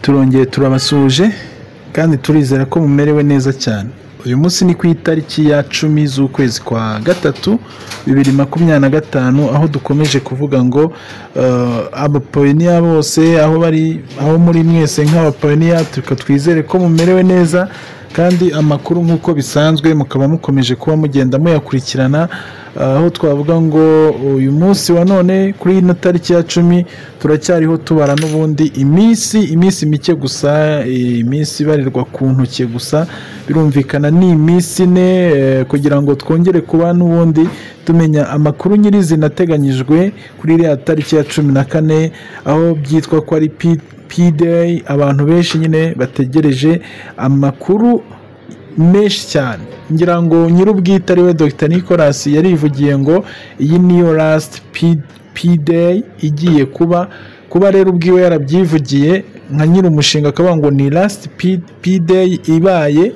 Turongeye turabasuhuje kandi turizera ko mumerewe neza cyane. Uyu munsi ni ku itariki ya 10 z'ukwezi kwa gatatu 2025, aho dukomeje kuvuga ngo abapioneer bose aho bari, aho muri mwese nk'abapioneer, twizere ko mumerewe neza, kandi amakuru nk'uko bisanzwe mukaba mukomeje kuba mugenda muyakurikirana. Aho twavuga ngo uyu munsi wa none kuri ino tariki ya 10 turacyariho tubara n'ubundi iminsi mike gusa, iminsi ibarirwa ku ntoki gusa, birumvikana ni iminsi 4, kugira ngo twongere kuba n'ubundi tumenya amakuru nyirizina ateganyijwe kuri iriya tariki ya 14, aho byitwa ko ari P-Day. Abantu benshi nyine bategereje amakuru menshi cyane. Ngira ngo nyir'ubwite ariwe Dr Nicolas yarivugiye ngo iyi niyo last P-Day igiye kuba. Kuba rero ubwiwe yarabyivugiye nka nyir'umushinga akavuga ngo ni last P-Day ibaye,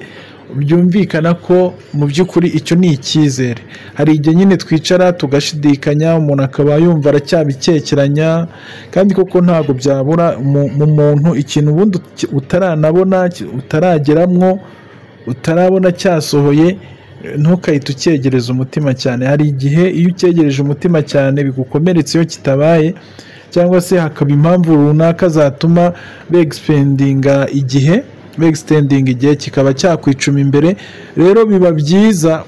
byumvikana ko mu by'ukuri icyo ni icyizere. Hari igihe nyine twicara tugashidikanya, umuntu akaba yumva aracyabikekeranya, kandi koko ntabwo byabura mu muntu ikintu ubundi utaranabona, utarageramwo, utarabona cyasohoye, ntukahite ucyegereza umutima cyane. Hari igihe iyo ucyegereje umutima cyane bigukomeretsa iyo kitabaye, cyangwa se hakaba impamvu runaka zatuma begextendinga igihe, begextendinga igihe kikaba cyakwicuma imbere. Rero biba byiza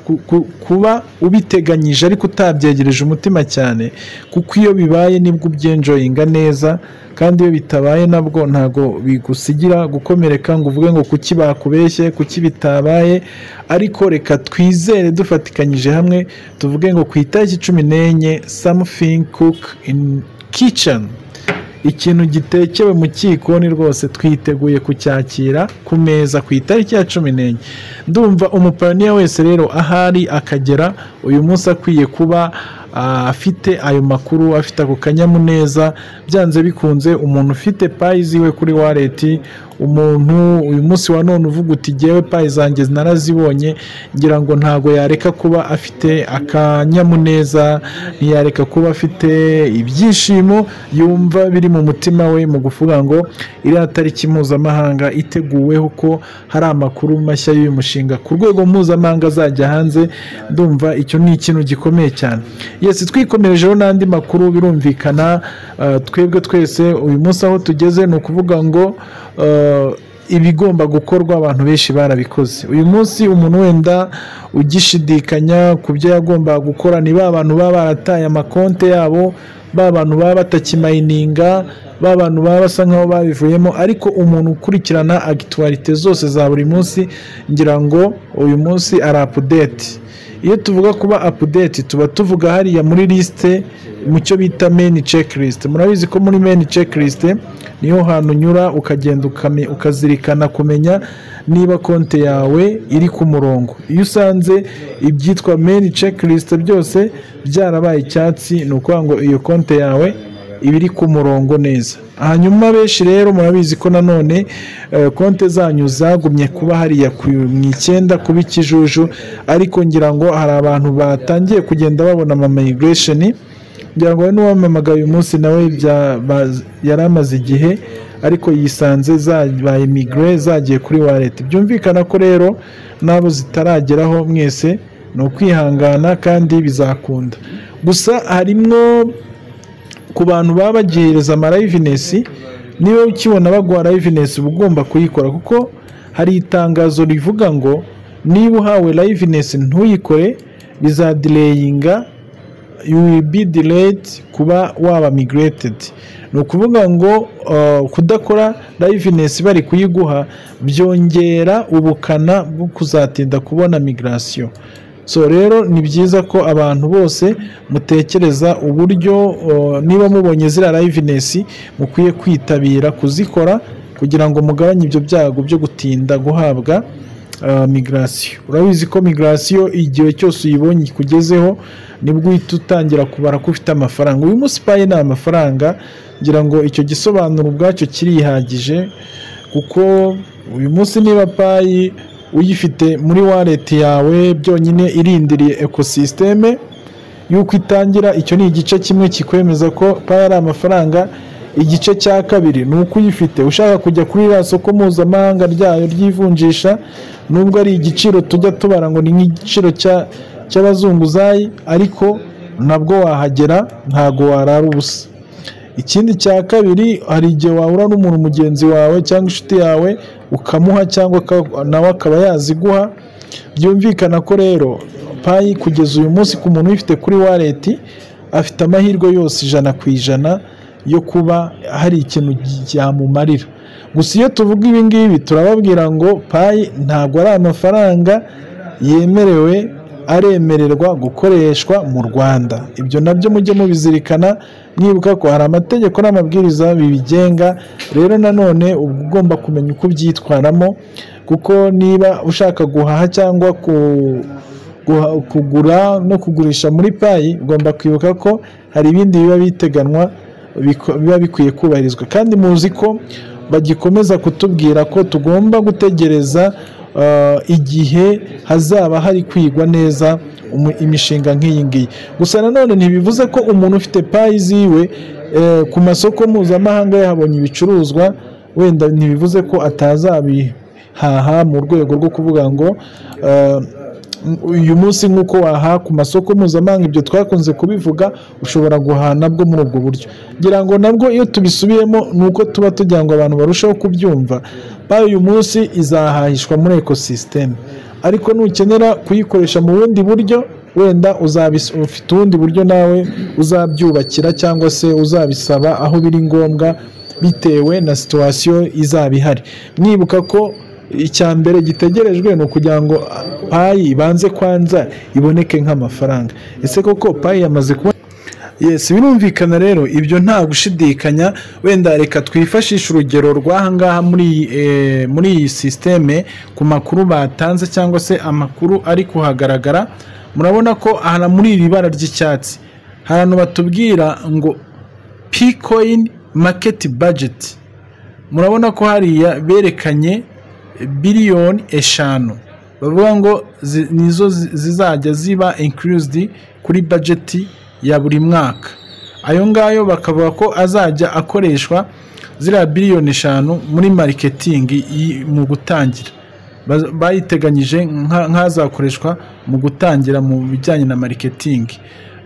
kuba ubiteganyije ariko utabyegereje umutima cyane, kuko iyo bibaye nibwo ubyenjoyinga neza, kandi iyo bitabaye nabwo ntago bigusigira gukomereka ngo uvuge ngo kuki bakubeshye, kuki bitabaye. Ariko reka twizere dufatikanyije hamwe tuvuge ngo ku itariki 14 something cook in kitchen, ikintu gitekewe mu gikoni rwose twiteguye kucyakira ku meza ku itariki ya 14. Ndumva umupioneer wese rero ahari akagera uyu munsi akwiye kuba afite ayo makuru, afite ako kanyamuneza. Byanze bikunze umuntu ufite Pi ziwe kuri wallet, umuntu uyu munsi wa none uvuga uti jyewe Pi zanjye narazibonye, ngira ngo ntago yareka kuba afite akanyamuneza, ntiyareka kuba afite ibyishimo yumva biri mu mutima we mu kuvuga ngo iriya tariki mpuzamahanga iteguweho ko hari amakuru mashya y'uyu mushinga ku rwego mpuzamahanga azajya hanze. Ndumva icyo ni ikintu gikomeye cyane. Yes, twikomerejeho n'andi makuru, birumvikana twebwe twese uyu munsi aho tugeze ni ukuvuga ngo ibigomba gukorwa abantu benshi barabikoze. Uyu munsi umuntu wenda ugishidikanya ku byo yagombaga gukora ni ba bantu baba barataye amakonte yabo, ba bantu baba batakimininga, ba bantu baba basa nkaho babivuyemo. Ariko umuntu ukurikirana actualité zose za buri munsi, ngira ngo uyu munsi ari update. Iyo tuvuga kuba update tuba tuvuga hariya muri liste mu cyo bita main checklist. Murabizi ko muri main checklist niho hantu unyura ukagenda ukazirikana kumenya niba konti yawe iri ku murongo. Iyo usanze ibyitwa main checklist byose byarabaye icyatsi, ni ukuvuga ngo iyo konti yawe iba iri ku murongo neza. Hanyuma benshi rero murabizi ko nanone konti zanyu zagumye kuba hariya mu 9 kuba ikijuju, ariko ngira ngo hari abantu batangiye kugenda babona ama migration. Ngira ngo n'uwamamagaye uyu munsi nawe yari amaze igihe, ariko yisanze zabaye migré, zagiye kuri wallet. Byumvikana ko rero n'abo zitarageraho mwese ni ukwihangana kandi bizakunda. Gusa harimwo ku bantu baba bagihereza ama liveness, niba ukibona baguha liveness uba ugomba kuyikora, kuko hari itangazo rivuga ngo niba uhawe liveness ntuyikore bizadelayinga, you will be delayed kuba waba migrated. Ni ukuvuga ngo kudakora liveness bari kuyiguha byongera ubukana bwo kuzatinda kubona migration. So rero ni byiza ko abantu bose mutekereza uburyo niba mubonye ziriya liveness mukwiye kwitabira kuzikora kugira ngo mugabanye ibyo byago byo gutinda guhabwa migration. Urabizi ko migration igihe cyose uyibonye ikugezeho nibwo uhita utangira kubara ko ufite amafaranga. Uyu munsi Pi ni amafaranga, ngira ngo icyo gisobanuro ubwacyo kirihagije, kuko uyu munsi niba Pi uyifite muri wallet yawe byonyine irindiriye ecosystem yuko itangira, icyo ni igice kimwe kikwemeza ko Pi ari amafaranga. Igice cya kabiri ni uko uyifite ushaka kujya kuri iriya soko mpuzamahanga ryayo ry'ivunjisha, nubwo ari igiciro tujya tubara ngo ni nk'igiciro cy'abazunguzayi, ariko nabwo wahagera, ntago warara ubusa. Ikindi cya kabiri, hari igihe wahura n'umuntu mugenzi wawe cyangwa inshuti yawe ukamuha, cyangwa nawe akaba yaziguha. Byumvikana ko rero Pi kugeza uyu munsi, ku muntu uyifite kuri wallet, afite amahirwe yose 100% yo kuba hari ikintu cyamumarira. Gusa iyo tuvuga ibi ngibi, turababwira ngo Pi ntabwo ari amafaranga yemerewe, aremererwa gukoreshwa mu Rwanda. Ibyo nabyo mujye mubizirikana, mwibuka ko hari amategeko n'amabwiriza bibigenga. Rero nanone uba ugomba kumenya uko ubyitwaramo, kuko niba ushaka guhaha cyangwa kugura no kugurisha muri Pi, ugomba kwibuka ko hari ibindi biba biteganwa, biba bikwiye kubahirizwa. Kandi muzi ko bagikomeza kutubwira ko tugomba gutegereza igihe hazaba hari kwigwa neza imishinga nk'iyi ngiyi. Gusa nanone ntibivuze ko umuntu ufite Pi ziwe ku masoko mpuzamahanga yahabonye ibicuruzwa, wenda ntibivuze ko atazabihaha mu rwego rwo kuvuga ngo uyu munsi nk'uko wahaha ku masoko mpuzamahanga. Ibyo twakunze kubivuga, ushobora guhaha nabwo muri ubwo buryo. Ngira ngo nabwo iyo tubisubiyemo ni uko tuba tugira ngo abantu barusheho kubyumva. Pi uyu munsi izahahishwa muri ecosystem, ariko nukenera kuyikoresha mu bundi buryo, wenda ufite ubundi buryo nawe uzabyubakira cyangwa se uzabisaba aho biri ngombwa, bitewe na situation izaba ihari. Mwibuka ko icya mbere gitegerejwe ni ukugira ngo Pi ibanze kwanza iboneke nk'amafaranga. Ese koko Pi yamaze kuba? Yes, birumvikana rero, ibyo nta gushidikanya. Wenda reka twifashishe urugero rw'aha ngaha muri iyi système, ku makuru batanze cyangwa se amakuru ari kuhagaragara. Murabona ko aha muri iri bara ry'icyatsi hari ahantu batubwira ngo Pi coin market budget. Murabona ko hariya berekanye biliyoni 5, bavuga ngo nizo zizajya ziba included kuri budget ya buri mwaka. Ayo ngayo bakavuga ko azajya akoreshwa, ziriya biliyoni 5, muri marketing mu gutangira. Bayiteganyije nk'azakoreshwa mu gutangira mu bijyanye na marketing.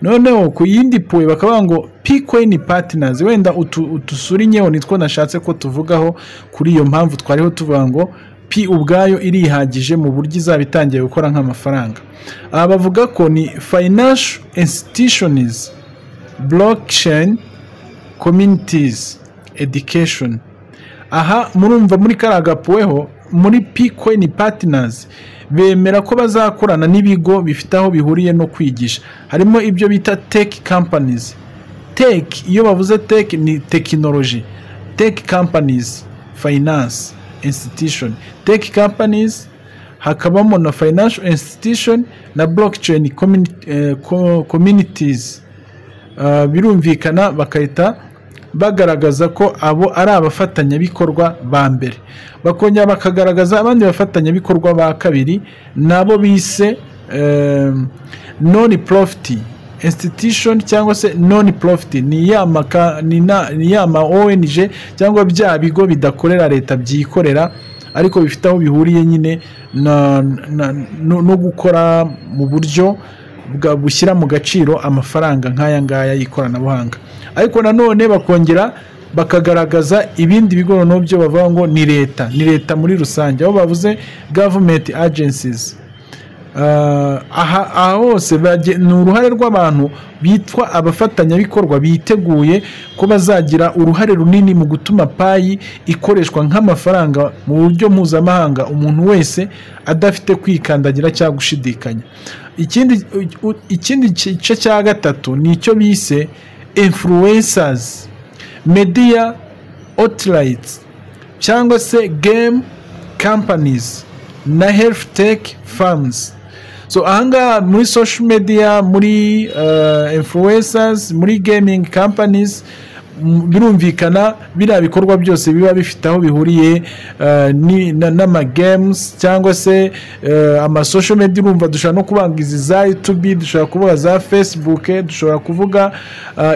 Noneho ku yindi point bakavuga ngo Pi coin partners. Wenda utusurinyeho nitwo nashatse ko tuvugaho kuri iyo mpamvu twariho tuvuga ngo Pi ubwayo irihagije mu buryo izaba itangiye gukora nk'amafaranga. Aha bavuga ko ni financial institutions, blockchain communities, education. Aha murumva muri kariya gapuweho, muri Pi coin partners, bemera ko bazakorana n'ibigo bifite aho bihuriye no kwigisha, harimo ibyo bita tech companies. Tech, iyo bavuze tech ni tekinoloji. Tech companies, finance institution, tech companies, hakabamo na financial institution na blockchain communities. Birumvikana bagahita bagaragaza ko abo ari abafatanyabikorwa ba mbere. Bakongera bakagaragaza abandi bafatanyabikorwa ba kabiri, nabo bise non profit institution cyangwa se non profit, ni ya ma ONG cyangwa bya bigo bidakorera leta, byikorera, ariko bifite aho bihuriye nyine no gukora mu buryo bushyira mu gaciro amafaranga nk'aya ngaya y'ikoranabuhanga. Ariko nanone bakongera bakagaragaza ibindi bigo noneho byo bavuga ngo ni leta, ni leta muri rusange, aho bavuze government agencies. Aha hose ni uruhare rw'abantu bitwa abafatanyabikorwa biteguye ko bazagira uruhare runini mu gutuma Pi ikoreshwa nk'amafaranga mu buryo mpuzamahanga, umuntu wese adafite kwikandagira cyangwa gushidikanya. Ikindi gice cya gatatu ni icyo bise influencers, media outlets cyangwa se game companies na health tech firms. So ahangaha muri social media, muri influencers, muri gaming companies. Birumvikana biriya bikorwa byose biba bifite aho bihuriye n'ama games cyangwa se ama social media. Urumva dushobora no kubanga izi za YouTube, dushobora kuvuga za Facebook, dushobora kuvuga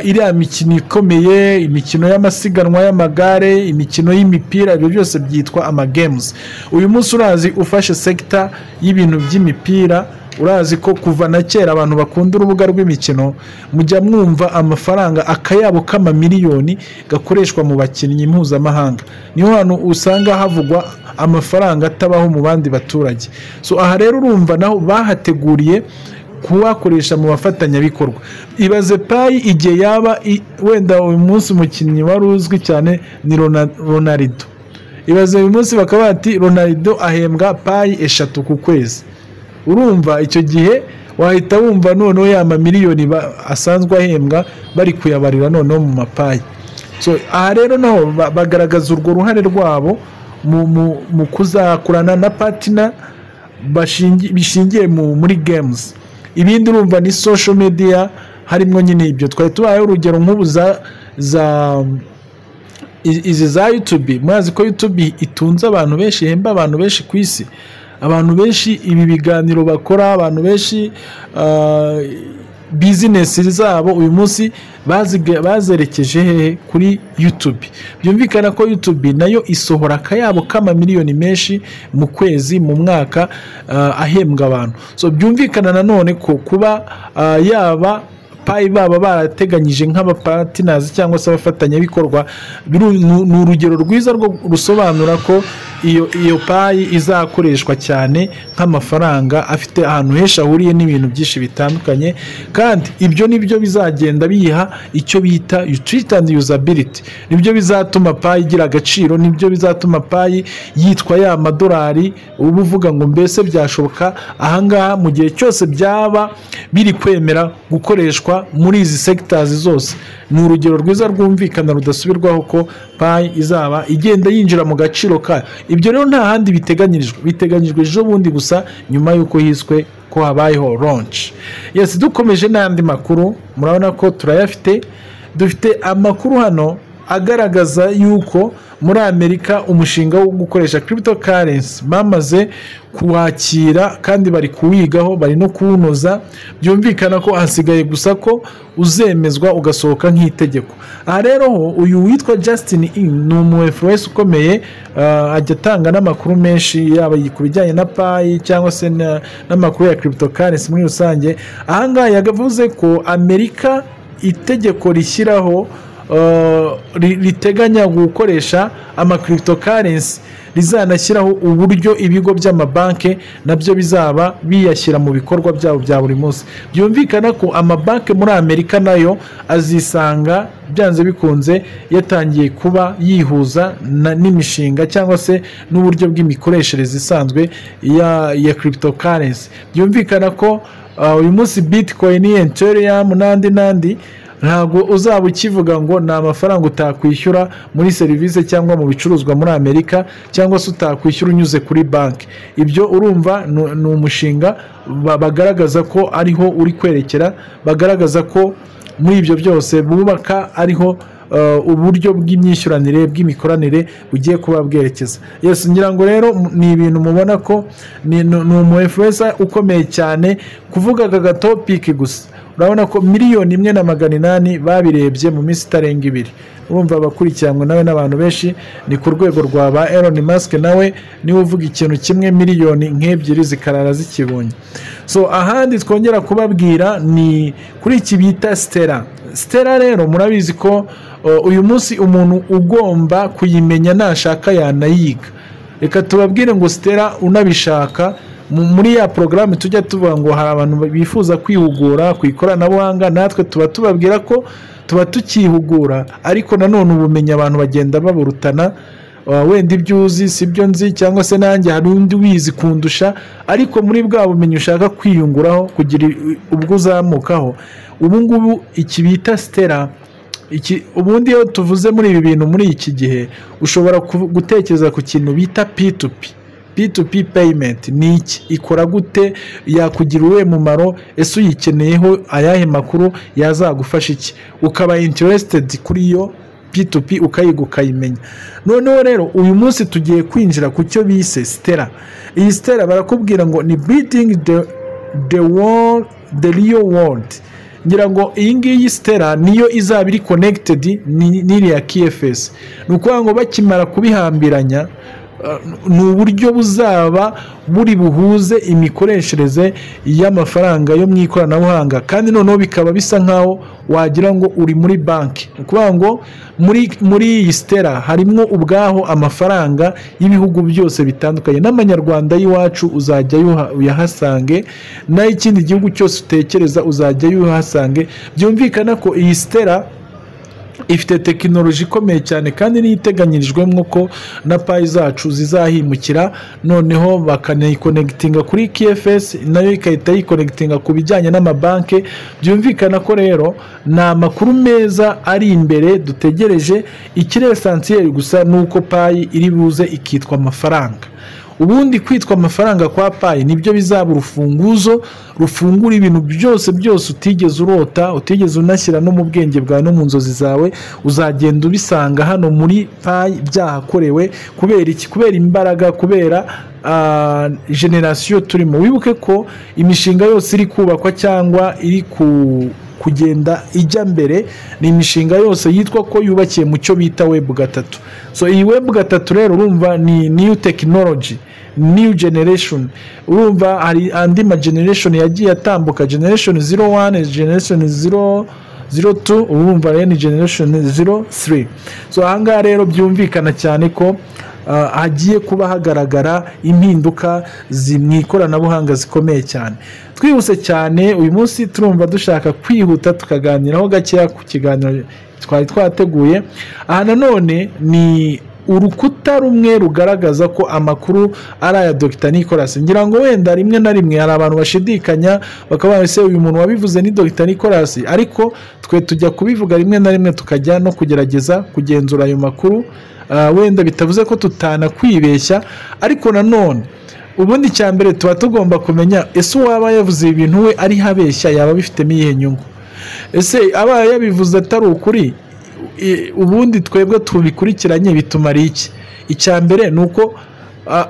iriya mikino ikomeye, imikino y'amasiganwa y'amagare, imikino y'imipira, ibyo byose byitwa ama games. Uyu munsi urazi ufashe sector y'ibintu by'imipira, urazi ko kuva na kera abantu bakunda urubuga rw'imikino, mujya mwumva amafaranga akayabo k'amamiliyoni gakoreshwa mu bakinnyi mpuzamahanga. Niho hantu usanga havugwa amafaranga atabaho mu bandi baturage. So aha rero urumva naho bahateguriye kuwakoresha mu bafatanyabikorwa. Ibaze Pi igihe yaba wenda uyu munsi umukinnyi wari uzwi cyane ni Ronaldo. Ibaze uyu munsi bakaba bati Ronaldo ahembwa Pi 3 ku kwezi. Urumva icyo gihe wahita wumva noneho ya mamiliyoni asanzwe ahembwa bari kuyabarira noneho mu ma Pi. So aha rero naho bagaragaza urwo ruhare rwabo mu kuzakorana na partner bishingiye muri games. Ibindi urumva ni social media, harimo nyine ibyo twari tubayeho urugero nk'ubu za izi za YouTube. Murazi ko YouTube itunze abantu benshi, ihemba abantu benshi ku isi, abantu benshi ibi biganiro bakora, abantu benshi business zabo uyu munsi bazerekeje hehe? Kuri YouTube. Byumvikana ko YouTube nayo isohora akayabo k'amamiliyoni menshi mu kwezi, mu mwaka, ahembwa abantu. So byumvikana nanone ko kuba yaba Pi baba barateganyije nk'aba partners cyangwa se abafatanyabikorwa, ni urugero rwiza rwo rusobanura ko iyo Pi izakoreshwa cyane nk'amafaranga afite ahantu henshi ahuriye n'ibintu byinshi bitandukanye, kandi ibyo nibyo bizagenda biyiha icyo bita utility and usability. Nibyo bizatuma Pi igira agaciro, nibyo bizatuma Pi yitwa ya madolari uba uvuga ngo mbese byashoboka ahangaha mu gihe cyose byaba biri kwemera gukoreshwa muri izi sectors zose. Ni urugero rwiza rwumvikana rudasubirwaho ko Pi izaba igenda yinjira mu gaciro kayo. Ibyo rero nta handi biteganyirijwe, biteganyijwe ejo bundi gusa nyuma y'uko hiswe ko habayeho launch. Yes, dukomeje n'andi makuru, murabona ko turayafite. Dufite amakuru hano agaragaza yuko muri Amerika umushinga wo gukoresha cryptocurrency bamaze kuwakira kandi bari kuwigaho, bari no kuwunoza. Byumvikana ko hasigaye gusa ko uzemezwa ugasohoka nk'itegeko. Aha rero ho uyu witwa Justin In ni umu influencer ukomeye, ajya atanga n'amakuru menshi yaba ku bijyanye na Pi cyangwa se n'amakuru ya cryptocurrency muri rusange. Aha ngaha yavuze ko Amerika itegeko rishyiraho riteganya gukoresha ama cryptocurrency rizanashyiraho uburyo ibigo by'amabanki nabyo bizaba biyashyira mu bikorwa byabo bya buri munsi. Byumvikana ko amabanki muri Amerika nayo azisanga byanze bikunze yatangiye kuba yihuza n'imishinga cyangwa se n'uburyo bw'imikoreshereze isanzwe ya cryptocurrency. Byumvikana ko uyu munsi Bitcoin, Ethereum n'andi n'andi ntabwo uzaba ukivuga ngo ni amafaranga utakwishyura muri serivisi cyangwa mu bicuruzwa muri Amerika, cyangwa se utakwishyura unyuze kuri banki. Ibyo urumva ni umushinga bagaragaza ko ariho uri kwerekera, bagaragaza ko muri ibyo byose bubaka ariho uburyo bw'imyishyuranire, bw'imikoranire bugiye kuba bwerekeza. Yes, ngira ngo rero ni ibintu mubona ko ni umu influencer ukomeye cyane. Kuvuga aka ga topic gusa, urabona ko 1,800,000 babirebye mu minsi itarenga 2. Urumva abakurikiranwe nawe n'abantu benshi, ni ku rwego rwa ba Elon Musk, nawe niwe uvuga ikintu kimwe 2 miliyoni zikarara zikibonye. So ahandi twongera kubabwira ni kuri iki bita Stellar. Stellar rero murabizi ko uyu munsi umuntu ugomba kuyimenya nashaka yanayiga. Reka tubabwire ngo Stellar unabishaka muri ya porogaramu tujya tuvuga ngo hari abantu bifuza kwihugura ku ikoranabuhanga, natwe tuba tubabwira ko tuba tukihugura, ariko nanone ubumenyi abantu bagenda baburutana. Wenda ibyo uzi si byo nzi, cyangwa se nanjye hari undi wizi kundusha, ariko muri bwa bumenyi ushaka kwiyunguraho kugira ubwo uzamukaho. Ubu ngubu iki bita Stellar iki, ubundi iyo tuvuze muri ibi bintu muri iki gihe ushobora gutekereza ku kintu bita P2P. P2P payment ni iki? Ikora gute? Yakugira uwuhe mumaro? Ese uyikeneyeho ayahe makuru? Yazagufasha iki? Ukaba interested kuri iyo. P2P ukayiga ukayimenya. Noneho rero uyu munsi tugiye kwinjira ku cyo bise Stellar. Iyi Stellar barakubwira ngo ni building the world, the real world. Ngira ngo iyi ngiyi Stellar niyo izaba iri connected n'iriya QFS. Ni ukuvuga ngo bakimara kubihambiranya, ni uburyo buzaba buri buhuze imikoreshereze y'amafaranga yo mu ikoranabuhanga, kandi noneho bikaba bisa nkaho wagira ngo uri muri banki. Ni ukuvuga ngo muri iyi Stellar harimo ubwaho amafaranga y'ibihugu byose bitandukanye, n'amanyarwanda y'iwacu uzajya uyahasange, n'ay'ikindi gihugu cyose utekereza uzajya uyahasange. Byumvikana ko iyi Stellar ifite tekinoloji ikomeye cyane, kandi niyo iteganyirijwemo ko na Pi zacu zizahimukira, noneho bakanayiconnectinga kuri QFS, nayo igahita yiconnectinga ku bijyanye n'amabanki. Byumvikana ko rero ni amakuru meza ari imbere dutegereje. Ikiri essentiel gusa ni uko Pi iri buze ikitwa amafaranga. Ubundi kwitwa amafaranga kwa Pi nibyo bizaba urufunguzo rufungura ibintu byose byose utigeze urota, utigeze unashyira no mu bwenge bwawe no mu nzozi zawe, uzagenda ubisanga hano muri Pi byahakorewe. Kubera iki? Kubera imbaraga, kubera generation turimo. Wibuke ko imishinga yose iri kubakwa cyangwa iri kugenda ijya mbere ni imishinga yose yitwa ko yubakiye mu cyo bita Web 3. So iyi Web 3 rero urumva ni new technology, new generation. Urumva hari andi ma generation yagiye atambuka, generation 01, generation 002, urumva rero ni generation 03. So ahangaha rero byumvikana cyane ko hagiye kuba hagaragara impinduka mu ikoranabuhanga zikomeye cyane. Twihuse cyane uyu munsi turumva dushaka kwihuta tukaganiraho gakeya ku kiganiro twari twateguye. Aha nanone ni urukuta rumwe rugaragaza ko amakuru ari aya Dr Nicolas. Ngira ngo wenda rimwe na rimwe hari abantu bashidikanya bakaba se uyu muntu wabivuze ni Dr Nicolas, ariko twe tujya kubivuga rimwe na rimwe tukajya no kugerageza kugenzura ayo makuru. Wenda bitavuze ko tutanakwibeshya, ariko nanone ubundi cya mbere tuba tugomba kumenya ese uwaba yavuze ibintu we ari habeshya yaba bifitemo iyihe nyungu, ese aba yabivuze atari ukuri, ubundi twebwe tubikurikiranye bitumara iki? Icya mbere ni uko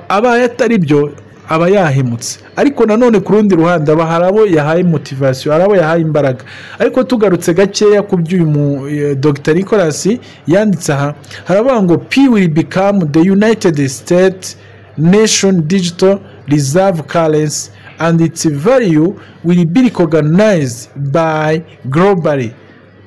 abaye atari byo aba yahemutse, ariko nanone ku rundi ruhande aba hari abo yahaye motivation, hari abo yahaye imbaraga. Ariko tugarutse gakeya ku by'uyu Dr Nicolas yanditse aha, haravuga ngo Pi will become the United States Nation Digital Reserve Currency and its value will be recognized by globally.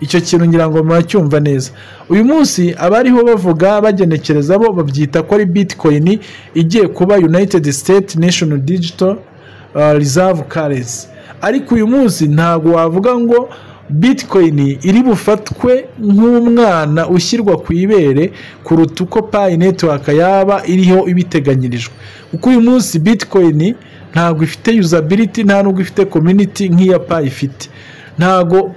Icyo kintu ngira ngo muracyumva neza. Uyu munsi abariho bavuga bagenekereza bo babyita ko ari Bitcoin igiye kuba United States National Digital Reserve Currency, ariko uyu munsi ntabwo wavuga ngo Bitcoin iri bufatwe nk'umwana ushyirwa ku ibere kuruta uko Pi Network yaba iriho ibiteganyirijwe, kuko uyu munsi Bitcoin ntabwo ifite usability, nta nubwo ifite community nk'iya Pi ifite. Ntago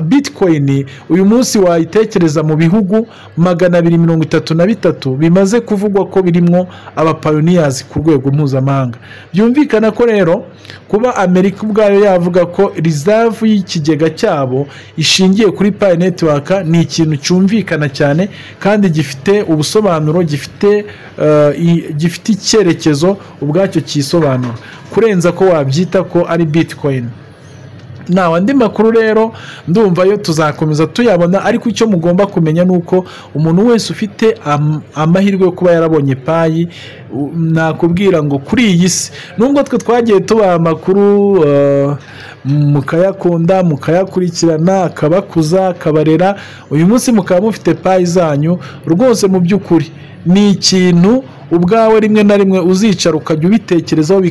Bitcoin uyu munsi wayitekereza mu bihugu 233 bimaze kuvugwa ko birimo aba pioneers ku rwego mpuzamahanga. Byumvikana ko rero kuba Amerika ubwayo yavuga ko reserve y'ikigega cyabo ishingiye kuri Pi Network ni ikintu cyumvikana cyane kandi gifite ubusobanuro, gifite icyerekezo ubwacyo cyisobanura kurenza ko wabyita ko ari Bitcoin. Nawe andi makuru rero ndumva yo tuzakomeza tuyabona, ariko icyo mugomba kumenya ni uko umuntu wese ufite amahirwe yo kuba yarabonye Pi, nakubwira ngo kuri iyi si nubwo twe twagiye tubaha amakuru mukayakunda mukayakurikirana akabakuza akabarera, uyu munsi mukaba mufite Pi zanyu rwose, mu by'ukuri ni ikintu ubwawe rimwe na rimwe uzicara ukajya ubitekerezaho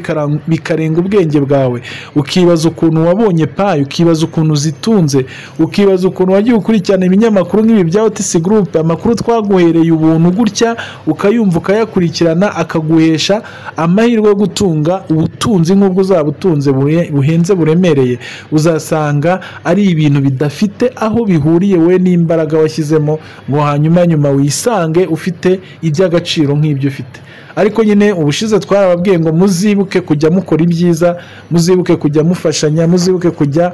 bikarenga ubwenge bwawe, ukibaza ukuntu wabonye Pi, ukibaza ukuntu uzitunze, ukibaza ukuntu wagiye ukurikirana ibinyamakuru nk'ibi bya OTC Group, amakuru twaguhereye ubuntu gutya ukayumva ukayakurikirana, akaguhesha amahirwe yo gutunga ubutunzi nk'ubwo uzaba utunze buhenze buremereye. Uzasanga ari ibintu bidafite aho bihuriye we n'imbaraga washyizemo, ngo hanyuma nyuma wisange ufite iby'agaciro nk'ibyo ufite. Ariko nyine ubushize twarababwiye ngo muzibuke kujya mukora ibyiza, muzibuke kujya mufashanya, muzibuke kujya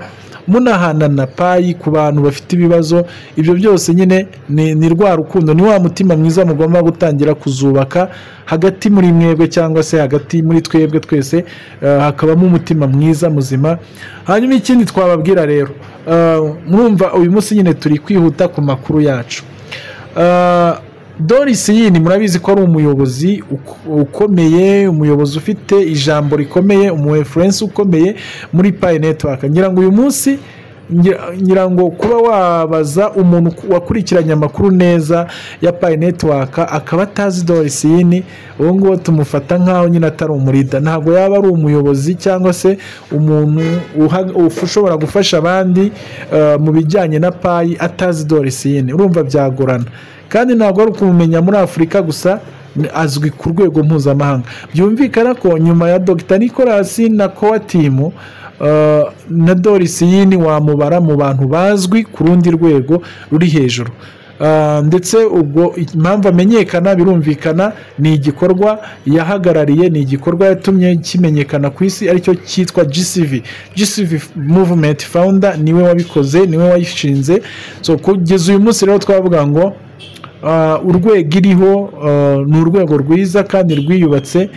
munahanana Pi ku bantu bafite ibibazo. Ibyo byose nyine ni rwa rukundo, ni wa mutima mwiza mugomba gutangira kuzubaka hagati muri mwebwe cyangwa se hagati muri twebwe twese, hakabamo umutima mwiza muzima. Hanyuma ikindi twababwira rero, murumva uyu munsi nyine turi kwihuta ku makuru yacu. Doris Yin murabizi ko ari umuyobozi ukomeye, umuyobozi ufite ijambo rikomeye, umu influencer ukomeye muri Pi Network. Ngira ngo uyu munsi, ngira ngo kuba wabaza umuntu wakurikiranye amakuru neza ya Pi Network akaba atazi Doris Yin, uwo nguwo tumufata nk'aho nyine atari umu leader, ntabwo yaba ari umuyobozi cyangwa se umuntu ushobora gufasha abandi mu bijyanye na Pi atazi Doris Yin. Urumva byagorana, kandi ntabwo ari ukumumenya muri Afurika gusa, azwi ku rwego mpuzamahanga. Byumvikana ko nyuma ya Dr Nicolas na Core Team na Doris Yin wamubara mu bantu bazwi ku rundi rwego ruri hejuru. Ndetse ubwo impamvu amenyekana birumvikana ni igikorwa yahagarariye, ni igikorwa yatumye kimenyekana ku isi, aricyo cyitwa GCV. GCV Movement Founder, niwe wabikoze, niwe wayishinze. So kugeza uyu munsi rero twavuga ngo urwego iriho ni urwego rwiza kandi rwiyubatse,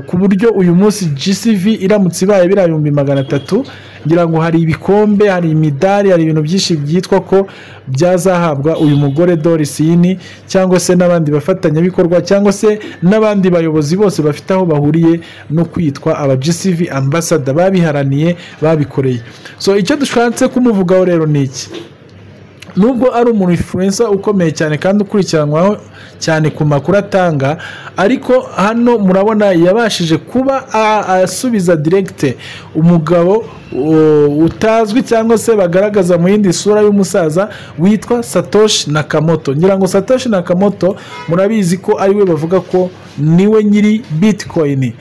ku buryo uyu munsi GCV iramutse ibaye biriya 300,000, ngira ngo hari ibikombe, hari imidari, hari ibintu byinshi byitwa ko byazahabwa uyu mugore Doris Yin, cyangwa se n'abandi bafatanyabikorwa, cyangwa se n'abandi bayobozi bose bafite aho bahuriye no kwitwa aba GCV ambassador, babiharaniye, babikoreye. So icyo dushatse kumuvugaho rero ni iki: nubwo ari umuntu influencer ukomeye cyane kandi ukurikiranwaho cyane ku makuru atanga, ariko hano murabona yabashije kuba asubiza direct umugabo utazwi cyangwa se bagaragaza mu yindi sura y'umusaza witwa Satoshi Nakamoto. Ngira ngo Satoshi Nakamoto murabizi ko ariwe bavuga ko niwe nyiri Bitcoin.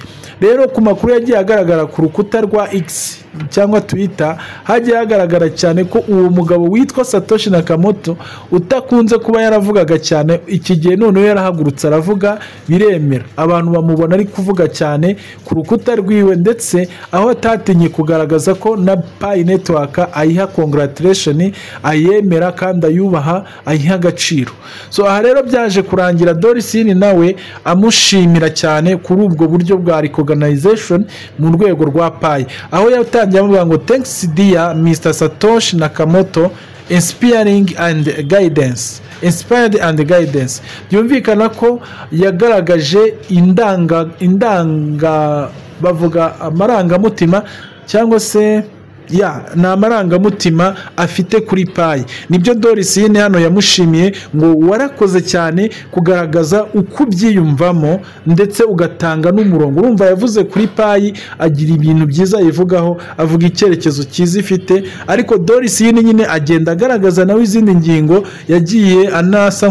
Rero ku makuru yagiye agaragara ku rukuta rwa X cyangwa Twitter, hagiye hagaragara cyane ko uwo mugabo witwa Satoshi Nakamoto utakunze kuba yaravugaga cyane, iki gihe noneho yarahagurutse aravuga, biremera, abantu bamubona ari kuvuga cyane ku rukuta rwiwe, ndetse aho atatinye kugaragaza ko na Pi Network ayiha congratulation, ayemera kandi ayubaha, ayiha agaciro. So aha rero byaje kurangira Doris Yin nawe amushimira cyane kuri ubwo buryo bwa recognition mu rwego rwa Pi, aho yatangiye amuvuga ngo "Thanks dear Mr Satoshi Nakamoto, inspiring and guidance, inspired and guidance." Byumvikana ko yagaragaje indanga bavuga amarangamutima cyangwa se ya ni amarangamutima afite kuri Pi. Nibyo Doris Yin hano yamushimiye ngo warakoze cyane kugaragaza uko ubyiyumvamo ndetse ugatanga n'umurongo. Urumva yavuze kuri Pi, agira ibintu byiza yivugaho, avuga icyerekezo cyiza ifite, ariko Doris Yin nyine agenda agaragaza nawe izindi ngingo yagiye anasa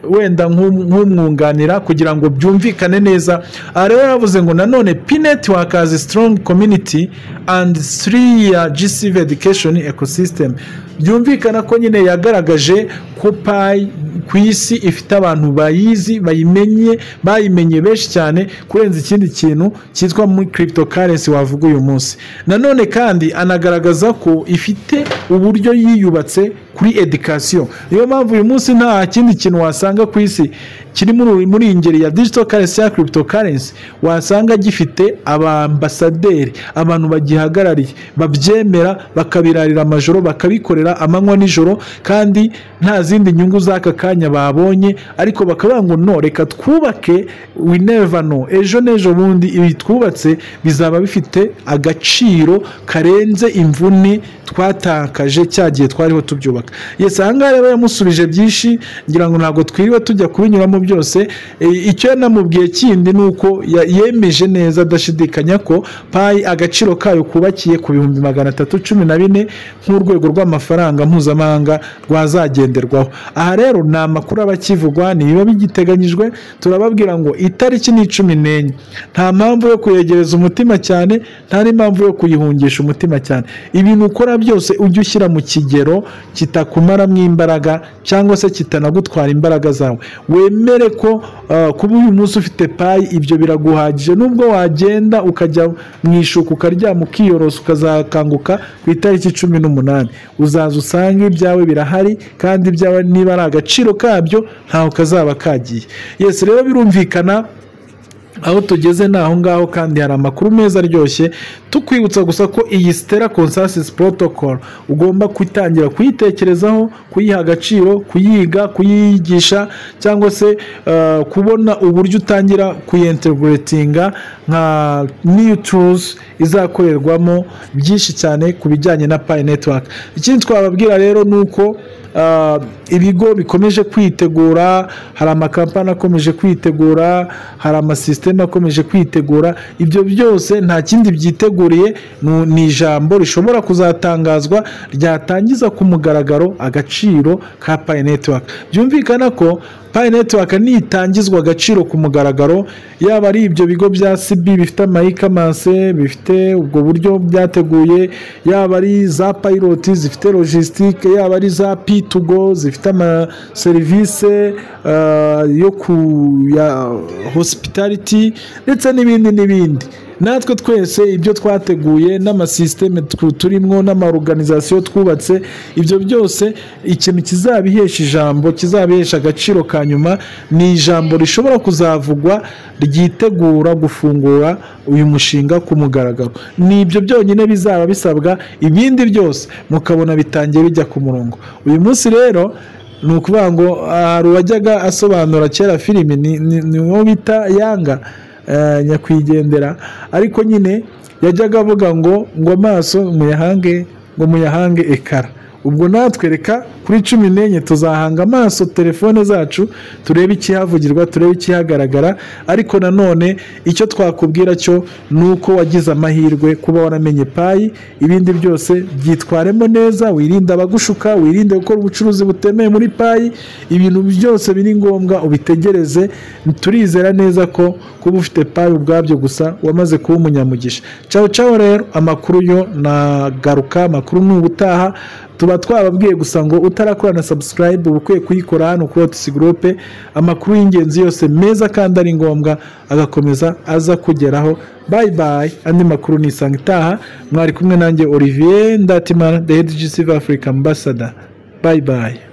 wenda nk'umwunganira kugira ngo byumvikane neza. Aha rero yaravuze ngo nanone Pi Network has a strong community and 3-year GCV education ecosystem. Byumvikana ko nyine yagaragaje ko Pi ku isi ifite abantu bayizi, bayimenye, bayimenye benshi cyane kurenza ikindi kintu cyitwa muri cryptocurrency wavuga uyu munsi. Nanone kandi anagaragaza ko ifite uburyo yiyubatse kuri education. Niyo mpamvu uyu munsi nta kindi kintu wasanga ku isi kiri muri iyi ngeri ya digital currency cyangwa cryptocurrency wasanga gifite abambasaderi, abantu bagihagarariye, babyemera, bakabirarira amajoro, bakabikorera amanywa nijoro, kandi nta zindi nyungu z'aka kanya babonye, ariko bakavuga ngo no, reka twubake, we never know, ejo n'ejo bundi ibi twubatse bizaba bifite agaciro karenze imvune twatakaje cya gihe twariho tubyubaka. Yes, aha ngaha rero yamusubije byinshi, ngira ngo ntabwo twiriwe tujya kubinyuramo byose. Icyo yanamubwiye kindi ni uko yemeje neza adashidikanya ko Pi agaciro kayo kubakiye ku 314,000 nk'urwego rw'amafaranga mpuzamahanga rwazagenderwaho. Aha rero ni amakuru aba akivugwa, niba bigiteganyijwe turababwira ngo itariki ni 14. Nta mpamvu yo kuyegereza umutima cyane, nta n'impamvu yo kuyihungisha umutima cyane. Ibintu ukora byose ujye ushyira mu kigero. Kitakumaramo imbaraga cyangwa se kitanagutwara imbaraga zawe. Wemere ko kuba uyu munsi ufite Pi, ibyo biraguhagije, nubwo wagenda ukajya mu ishuka ukaryama ukiyorosa ukazakanguka ku itariki 18, uzaza usange ibyawe birahari, kandi ibyawe niba ari agaciro kabyo ntaho kazaba kagiye. Yes, rero birumvikana aho tugeze ni aho ngaho, kandi hari amakuru meza aryoshye. Tukwibutsa gusa ko iyi Stellar Consensus Protocol ugomba gutangira kuyitekerezaho, kuyiha agaciro, kuyiga, kuyigisha, cyangwa se kubona uburyo utangira kuyintegratinga nka new tools izakorerwamo byinshi cyane ku bijyanye na Pi Network. Ikindi twababwira rero ni uko ibigo bikomeje kwitegura, hari amakampani akomeje kwitegura, hari amasisiteme akomeje kwitegura. Ibyo byose nta kindi byiteguriye, ni ijambo rishobora kuzatangazwa ryatangiza ku mugaragaro agaciro ka Pi Network. Byumvikana ko Pi Network nitangizwa agaciro ku mugaragaro, yaba ari ibyo bigo bya CB bifite ama e-commerce, bifite ubwo buryo byateguye, yaba ari za pilot zifite logistique, yaba ari za P2Go zifite amaserivisi yo ku ya hospitality, ndetse n'ibindi n'ibindi, natwe twese ibyo twateguye n'amasisiteme turimo n'amaorganisation twubatse, ibyo byose ikintu kizabihesha ijambo, kizabihesha agaciro ka nyuma, ni ijambo rishobora kuzavugwa ryitegura gufungura uyu mushinga ku mugaragaro. Ni ibyo byonyine bizaba bisabwa, ibindi byose mukabona bitangiye bijya ku murongo. Uyu munsi rero ni ukuvuga ngo hari uwajyaga asobanura kera filimi, ni uwo bita Yanga, nyakwigendera, ariko nyine yajyaga avuga ngo amaso muyahange, ngo muyahange écran. Ubwo natwe reka kuri 14 tuzahanga amaso telefone zacu, turebe ikihavugirwa, turebe ikihagaragara. Ariko nanone icyo twakubwira cyo ni uko wagize amahirwe kuba waramenye Pi. Ibindi byose byitwaremo neza, wirinde abagushuka, wirinde gukora ubucuruzi butemewe muri Pi. Ibintu byose biri ngombwa ubitegereze. Turizera neza ko kuba ufite Pi ubwabyo gusa wamaze kuba umunyamugisha. Ciao ciao. Rero amakuru yo nagaruka, amakuru ni ubutaha. Tuba twababwiye gusa ngo utarakora na subscribe uba ukwiye kuyikora hano kuri Otisi Group, amakuru y'ingenzi yose meza kandi ari ngombwa agakomeza aza kugeraho. Bye bye, andi makuru nisanga itaha. Mwari kumwe nanjye Olivier Ndatimana, the head GCV Africa Ambassador. Bye bye.